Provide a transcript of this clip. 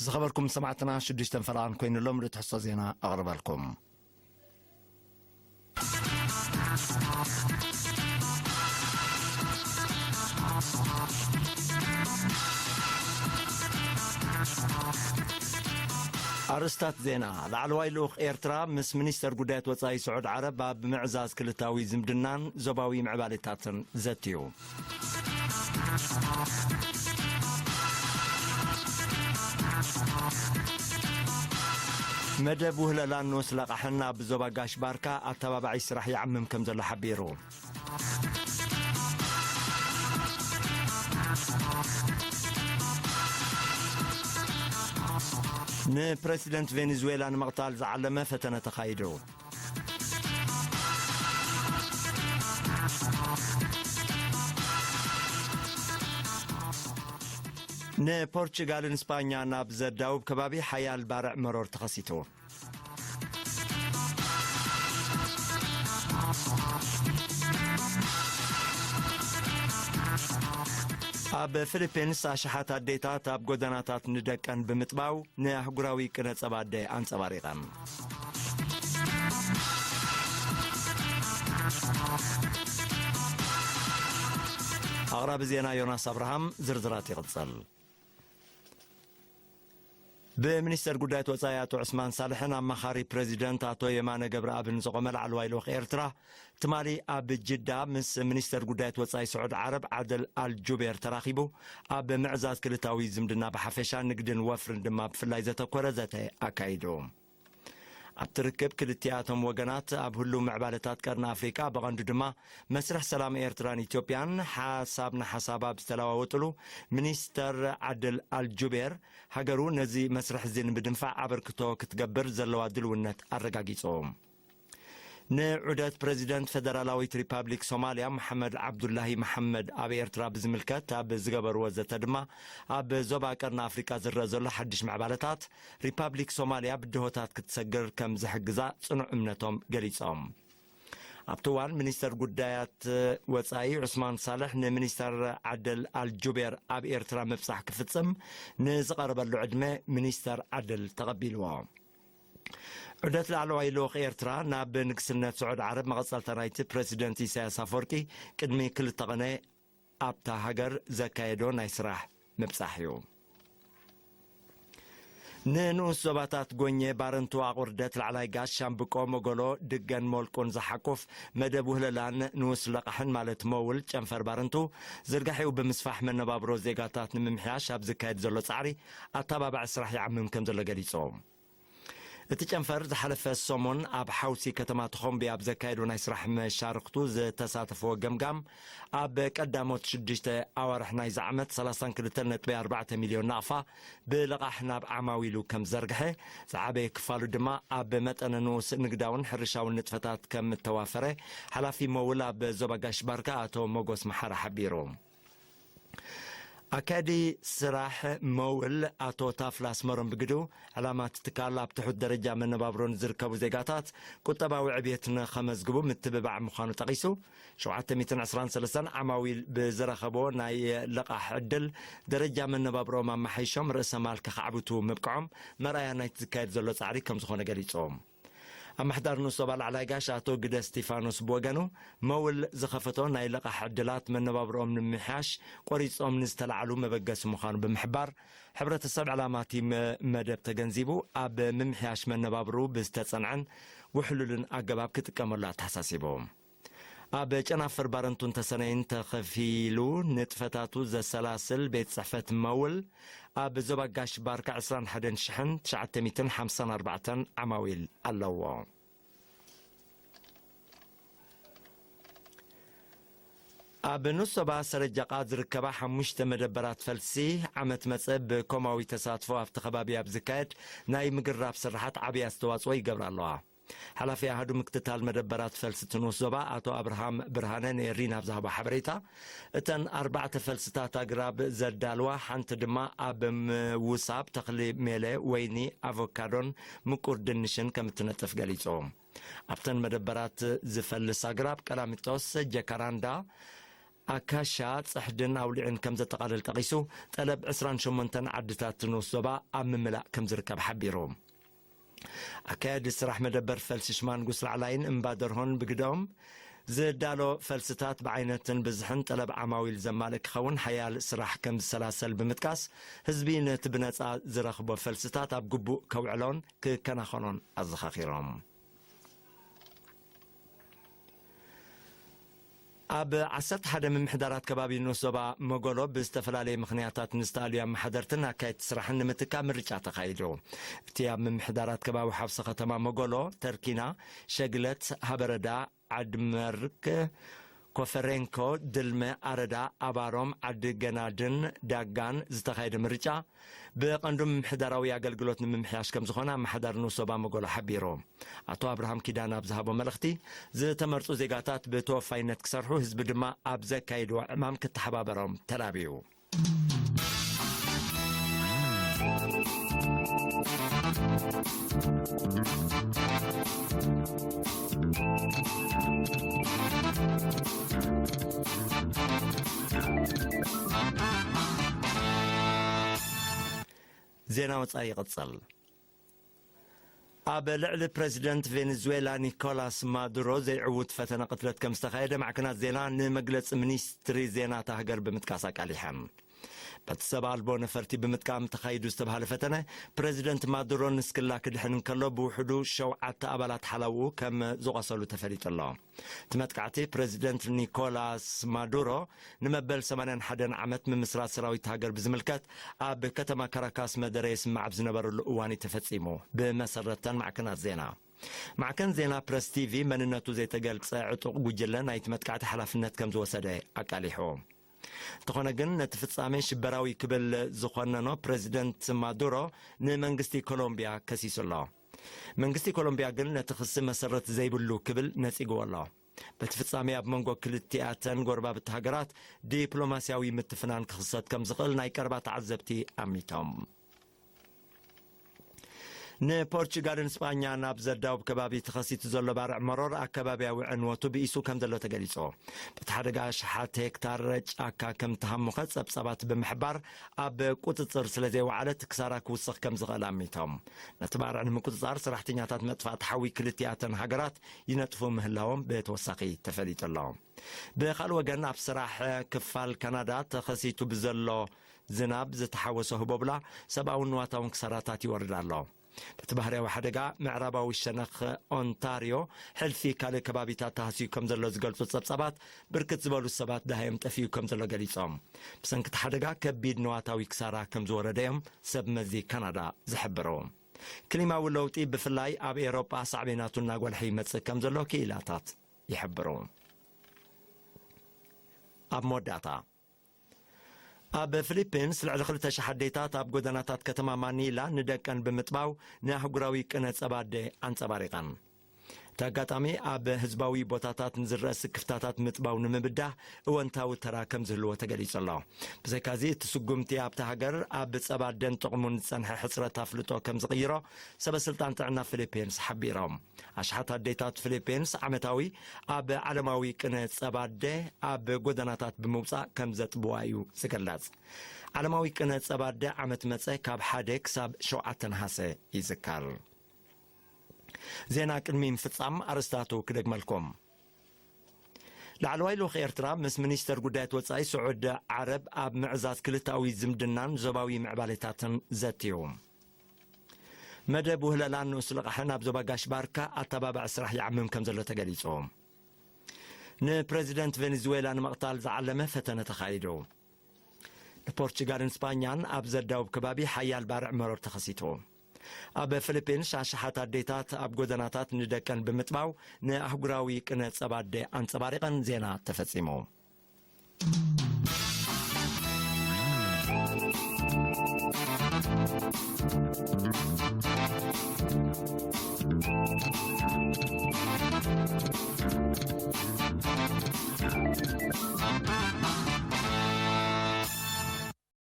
ዝኸበርኩም ሰማዕትና፣ ሽዱሽተን ፈላን ኮይኑሎም ርትሕሶ ዜና ኣቕርበልኩም። ኣርእስታት ዜና። ላዕለዋይ ልኡኽ ኤርትራ ምስ ሚኒስተር ጉዳያት ወጻኢ ስዑድ ዓረብ ኣብ ምዕዛዝ ክልታዊ ዝምድናን ዞባዊ ምዕባሌታትን ዘትዩ። መደብ ውህለላን ንኡስ ለቓሕን ኣብ ዞባ ጋሽ ባርካ ኣተባባዒ ስራሕ ይዓምም ከም ዘሎ ሓቢሩ። ንፕረሲደንት ቬኔዙዌላ ንምቕታል ዝዓለመ ፈተነ ተኻይዱ። ንፖርቹጋልን ስጳኛን ኣብ ዘዳውብ ከባቢ ሓያል ባርዕ መሮር ተኸሲቱ። ኣብ ፊሊፒንስ ኣሽሓት ኣዴታት ኣብ ጎደናታት ንደቀን ብምጥባው ንኣህጉራዊ ቅነ ጸባ ኣደ ኣንጸባሪቐን። ኣቕራቢ ዜና ዮናስ ኣብርሃም፣ ዝርዝራት ይቕጽል። ብሚኒስተር ጉዳያት ወጻኢ ኣቶ ዑስማን ሳልሕን ኣማኻሪ ፕረዚደንት ኣቶ የማነ ገብረኣብን ዝቖመ ላዕለዋይ ልኡኽ ኤርትራ፣ ትማሊ ኣብ ጅዳ ምስ ሚኒስተር ጉዳያት ወጻኢ ስዑድ ዓረብ ዓደል ኣልጁቤር ተራኺቡ፣ ኣብ ምዕዛዝ ክልታዊ ዝምድና ብሓፈሻ፣ ንግድን ወፍርን ድማ ብፍላይ ዘተኮረ ዘተ ኣካይዱ። ኣብቲ ርክብ ክልቲኣቶም ወገናት ኣብ ህሉው ምዕባለታት ቀርኒ ኣፍሪቃ፣ ብቐንዱ ድማ መስርሕ ሰላም ኤርትራን ኢትዮጵያን ሓሳብ ንሓሳብ ኣብ ዝተለዋወጥሉ፣ ሚኒስተር ዓድል ኣልጁቤር ሃገሩ ነዚ መስርሕ እዚ ንምድንፋዕ ኣበርክቶ ክትገብር ዘለዋ ድልውነት ኣረጋጊጹ። ንዑደት ፕረዚደንት ፈደራላዊት ሪፓብሊክ ሶማልያ መሓመድ ዓብዱላሂ መሓመድ ኣብ ኤርትራ ብዝምልከት ኣብ ዝገበርዎ ዘተ ድማ፣ ኣብ ዞባ ቀርኒ ኣፍሪቃ ዝረአ ዘሎ ሓድሽ ምዕባለታት፣ ሪፓብሊክ ሶማልያ ብድሆታት ክትሰግር ከም ዝሕግዛ ጽኑዕ እምነቶም ገሊጾም። ኣብቲ እዋን፣ ሚኒስተር ጉዳያት ወጻኢ ዑስማን ሳልሕ፣ ንሚኒስተር ዓደል ኣልጁቤር ኣብ ኤርትራ ምብጻሕ ክፍጽም ንዝቐረበሉ ዕድመ፣ ሚኒስተር ዓደል ተቐቢልዎ። ዑደት ላዕለዋይ ልኡኽ ኤርትራ ናብ ንግስነት ስዑድ ዓረብ፣ መቐጸልታ ናይቲ ፕረሲደንት ኢሳያስ ኣፈወርቂ ቅድሚ ክልተ ቐነ ኣብታ ሃገር ዘካየዶ ናይ ስራሕ ምብጻሕ እዩ። ንንኡስ ዞባታት ጎኘ፣ ባረንቱ፣ ኣቑርደት፣ ላዕላይ ጋሽ፣ ሻምብቆ፣ መጎሎ፣ ድገን ሞልቁን ዝሓቁፍ መደብ ውህለላን ንኡስ ለቓሕን፣ ማለት መውል፣ ጨንፈር ባረንቱ ዝርጋሒኡ ብምስፋሕ፣ መነባብሮ ዜጋታት ንምምሕያሽ ኣብ ዝካየድ ዘሎ ጻዕሪ፣ ኣተባባዒ ስራሕ ይዓምም ከም ዘሎ ገሊጹ። እቲ ጨንፈር ዝሓለፈ ሰሞን ኣብ ሓውሲ ከተማ ተኾምቢ ኣብ ዘካየዶ ናይ ስራሕ መሻርኽቱ ዝተሳተፈዎ ገምጋም፣ ኣብ ቀዳሞት ሽዱሽተ ኣዋርሕ ናይዚ ዓመት ሰላሳን ክልተን ነጥቢ ኣርባዕተ ሚልዮን ናቕፋ ብልቓሕ ናብ ዓማዊሉ ከም ዝዘርግሐ፣ ዝዓበየ ክፋሉ ድማ ኣብ መጠነ ንኡስ ንግዳውን ሕርሻውን ንጥፈታት ከም እተዋፈረ፣ ሓላፊ መውል ኣብ ዞባ ጋሽ ባርካ ኣቶ ሞጎስ መሓራ ሓቢሩ። ኣካያዲ ስራሕ መውል ኣቶ ታፍላ ኣስመሮም ብግዱ፣ ዕላማ እቲ ትካል ኣብ ትሑት ደረጃ መነባብሮ ንዝርከቡ ዜጋታት ቁጠባዊ ዕብየት ንኸመዝግቡ ምትብባዕ ምዃኑ ጠቒሱ፣ ሸውዓተ ሚእትን ዕስራን ሰለስተን ዓማዊል ብዝረኸቦ ናይ ለቓሕ ዕድል፣ ደረጃ መነባብሮኦም ኣመሓይሾም ርእሰ ማል ከኻዕብቱ ምብቅዖም መርኣያ ናይቲ ዝካየድ ዘሎ ጻዕሪ ከም ዝኾነ ገሊጹ። ኣመሓዳሪ ንኡስ ዞባ ላዕላይ ጋሽ ኣቶ ግደ እስቲፋኖስ ብወገኑ፣ መውል ዝኸፈቶ ናይ ለቓሕ ዕድላት መነባብሮኦም ንምምሕያሽ ቆሪጾም ንዝተላዕሉ መበገሲ ምዃኑ ብምሕባር፣ ሕብረተሰብ ዕላማ እቲ መ-፣ መደብ ተገንዚቡ፣ ኣብ ምምሕያሽ መነባብርኡ ብዝተጸንዐን ውሕሉልን ኣገባብ ክጥቀመሉ ኣተሓሳሲቡ። ኣብ ጨናፍር ባረንቱን ተሰነይን ተኸፊሉ ንጥፈታቱ ዘሰላስል ቤት ጽሕፈት መውል፣ ኣብ ዞባ ጋሽ ባርካ ዕስራን ሓደን ሽሕን ትሽዓተ ሚእትን ሓምሳን ኣርባዕተን ዓማዊል ኣለዎ። ኣብ ንኡስ ዞባ ሰረጃቓ ዝርከባ ሓሙሽተ መደበራት ፈልሲ፣ ዓመት መጸ ብኮማዊ ተሳትፎ ኣብቲ ከባቢ ኣብ ዝካየድ ናይ ምግራብ ስራሓት ዓብዪ ኣስተዋጽኦ ይገብራ ኣለዋ። ሓላፊ ኣሃዱ ምክትታል መደበራት ፈልሲ እቲ ንኡስ ዞባ ኣቶ ኣብርሃም ብርሃነ ንኤሪና ኣብ ዝሃቦ ሓበሬታ፣ እተን ኣርባዕተ ፈልስታት ኣግራብ ዘዳልዋ፣ ሓንቲ ድማ ኣብ ምውሳብ ተኽሊ ሜለ፣ ወይኒ፣ ኣቮካዶን ምቁር ድንሽን ከም እትነጥፍ ገሊጹ። ኣብተን መደበራት ዝፈልስ ኣግራብ ቀላሚጦስ፣ ጀካራንዳ፣ ኣካሻ፣ ጽሕድን ኣውሊዕን ከም ዘጠቓልል ጠቒሱ፣ ጠለብ ዕስራን ሸሞንተን ዓድታት ንኡስ ዞባ ኣብ ምምላእ ከም ዝርከብ ሓቢሩ። ኣካያዲ ስራሕ መደበር ፈልሲ ሽማንጉስ ላዕላይን እምባ ደርሆን ብግደኦም፣ ዝዳሎ ፈልስታት ብዓይነትን ብዝሕን ጠለብ ዓማዊል ዘማልእ ክኸውን ሓያል ስራሕ ከም ዝሰላሰል ብምጥቃስ፣ ህዝቢ ነቲ ብነጻ ዝረኽቦ ፈልስታት ኣብ ግቡእ ከውዕሎን ክከናኸኖን ኣዘኻኺሮም። ኣብ ዓሰርተ ሓደ ምምሕዳራት ከባቢ ንኡስ ዞባ መጎሎ ብዝተፈላለየ ምኽንያታት ንዝተኣልዩ ኣመሓደርትን ኣካየድቲ ስራሕን ንምትካእ ምርጫ ተኻይዱ። እቲ ኣብ ምምሕዳራት ከባቢ ሓውሲ ከተማ መጎሎ፣ ተርኪና፣ ሸግለት፣ ሃበረዳ፣ ዓድመርክ፣ ኮፈሬንኮ፣ ድልመ፣ ኣረዳ፣ ኣባሮም፣ ዓዲ ገናድን ዳጋን ዝተኻየደ ምርጫ፣ ብቐንዱ ምምሕዳራዊ ኣገልግሎት ንምምሕያሽ ከም ዝኾነ ኣመሓዳሪ ንኡስ ዞባ መጎሎ ሓቢሩ። ኣቶ ኣብርሃም ኪዳነ ኣብ ዝሃቦ መልእኽቲ፣ ዝተመርጹ ዜጋታት ብተወፋይነት ክሰርሑ፣ ህዝቢ ድማ ኣብ ዘካይድዎ ዕማም ክተሓባበሮም ተላብዩ። ዜና ወጻኢ ይቕጽል። ኣብ ልዕሊ ፕረዚደንት ቬኔዙዌላ ኒኮላስ ማዱሮ ዘይዕዉት ፈተነ ቅትለት ከም ዝተኻየደ ማዕከናት ዜና ንመግለጺ ሚኒስትሪ ዜና እታ ሃገር ብምጥቃስ ኣቃሊሐን። በቲ ሰብ ኣልቦ ነፈርቲ ብምጥቃም ተኻይዱ ዝተባህለ ፈተነ፣ ፕረዚደንት ማዱሮ ንስክላ ክድሕን እንከሎ፣ ብውሕዱ ሸውዓተ ኣባላት ሓላውኡ ከም ዝቖሰሉ ተፈሊጡ ኣሎ። እቲ መጥቃዕቲ፣ ፕረዚደንት ኒኮላስ ማዱሮ ንመበል ሰማንያን ሓደን ዓመት ምምስራት ሰራዊት ሃገር ብዝምልከት፣ ኣብ ከተማ ካራካስ መደረ የስማዕ ኣብ ዝነበረሉ እዋን እዩ ተፈጺሙ፣ ብመሰረተን ማዕከናት ዜና። ማዕከን ዜና ፕረስ ቲቪ መንነቱ ዘይተገልጸ ዕጡቕ ጉጅለ ናይቲ መጥቃዕቲ ሓላፍነት ከም ዝወሰደ ኣቃሊሑ። እንተኾነ ግን፣ ነቲ ፍጻሜ ሽበራዊ ክብል ዝኾነኖ ፕረዚደንት ማዱሮ ንመንግስቲ ኮሎምቢያ ከሲሱ ኣሎ። መንግስቲ ኮሎምቢያ ግን ነቲ ክሲ መሰረት ዘይብሉ ክብል ነጺግዎ ኣሎ። በቲ ፍጻሜ ኣብ መንጎ ክልቲኣተን ጎረባብቲ ሃገራት ዲፕሎማስያዊ ምትፍናን ክኽሰት ከም ዝኽእል ናይ ቀረባ ተዓዘብቲ ኣሚቶም። ንፖርቹጋልን ስጳኛን ኣብ ዘዳውብ ከባቢ ተኸሲቱ ዘሎ ባርዕ መሮር ኣከባቢያዊ ዕንወቱ ብኢሱ ከም ዘሎ ተገሊጹ። በቲ ሓደጋ ኣሽሓት ሄክታር ጫካ ከም ተሃሙኸ ጸብጻባት ብምሕባር፣ ኣብ ቁጽጽር ስለ ዘይወዓለት ክሳራ ክውስኽ ከም ዝኽእል ኣሚቶም። ነቲ ባርዕ ንምቁጽጻር ሰራሕተኛታት መጥፋእቲ ሓዊ ክልቲኣተን ሃገራት ይነጥፉ ምህላዎም ብተወሳኺ ተፈሊጡ ኣሎ። ብኻልእ ወገን፣ ኣብ ሰራሕ ክፋል ካናዳ ተኸሲቱ ብዘሎ ዝናብ ዝተሓወሶ ህቦብላ ሰብኣውን ንዋታውን ክሳራታት ይወርድ ኣሎ። በቲ ባህርያዊ ሓደጋ፣ ምዕራባዊ ሸነኽ ኦንታርዮ ሕልፊ ካልእ ከባቢታት ተሃስዩ ከም ዘሎ ዝገልጹ ጸብጻባት፣ ብርክት ዝበሉ ሰባት ደሃዮም ጠፊኡ ከም ዘሎ ገሊጾም። ብሰንኪ እቲ ሓደጋ ከቢድ ንዋታዊ ክሳራ ከም ዝወረደ እዮም ሰብ መዚ ካናዳ ዝሕብሩ። ክሊማዊ ለውጢ ብፍላይ ኣብ ኤውሮጳ ሳዕቤናቱ እናጎልሐ ይመጽእ ከም ዘሎ ክኢላታት ይሕብሩ። ኣብ መወዳእታ፣ ኣብ ፊሊፒንስ ልዕሊ ክልተ ሽሕ ኣዴታት ኣብ ጎደናታት ከተማ ማኒላ ንደቀን ብምጥባው ንኣህጉራዊ ቅነ ጸባ ኣደ ኣንጸባሪቐን። እቲ ኣጋጣሚ ኣብ ህዝባዊ ቦታታት ንዝረአ ስክፍታታት ምጥባው ንምብዳህ እወንታዊ ተራ ከም ዝህልዎ ተገሊጹ ኣሎ። ብዘይካዚ፣ እቲ ስጉምቲ ኣብታ ሃገር ኣብ ጸባ ኣደን ጥቕሙን ዝጸንሐ ሕጽረት ኣፍልጦ ከም ዝቕይሮ ሰበ ስልጣን ጥዕና ፊሊፒንስ ሓቢሮም። ኣሽሓት ኣዴታት ፊሊፒንስ ዓመታዊ ኣብ ዓለማዊ ቅነ ጸባ ኣደ ኣብ ጎደናታት ብምውጻእ ከም ዘጥብዋ እዩ ዝግለጽ። ዓለማዊ ቅነ ጸባ ኣደ ዓመት መጸ ካብ ሓደ ክሳብ ሸውዓተ ነሓሰ ይዝከር። ዜና ቅድሚ ምፍጻም ኣርእስታቱ ክደግመልኩም። ላዕለዋይ ልኡኽ ኤርትራ ምስ ሚኒስተር ጉዳያት ወጻኢ ስዑድ ዓረብ ኣብ ምዕዛዝ ክልተኣዊ ዝምድናን ዞባዊ ምዕባሌታትን ዘትዩ። መደብ ውህለላን ንኡስ ልቓሕን ኣብ ዞባ ጋሽ ባርካ ኣተባባዒ ስራሕ ይዓምም ከም ዘሎ ተገሊጹ። ንፕረዚደንት ቬኔዙዌላ ንምቕታል ዝዓለመ ፈተነ ተኻይዱ። ንፖርቹጋልን ስጳኛን ኣብ ዘዳውብ ከባቢ ሓያል ባርዕ መሮር ተኸሲቱ። ኣብ ፊሊፒንስ ኣሽሓት ኣዴታት ኣብ ጎደናታት ንደቀን ብምጥባው ንኣህጉራዊ ቅነ ጸባ ኣደ ኣንጸባሪቐን። ዜና ተፈጺሙ።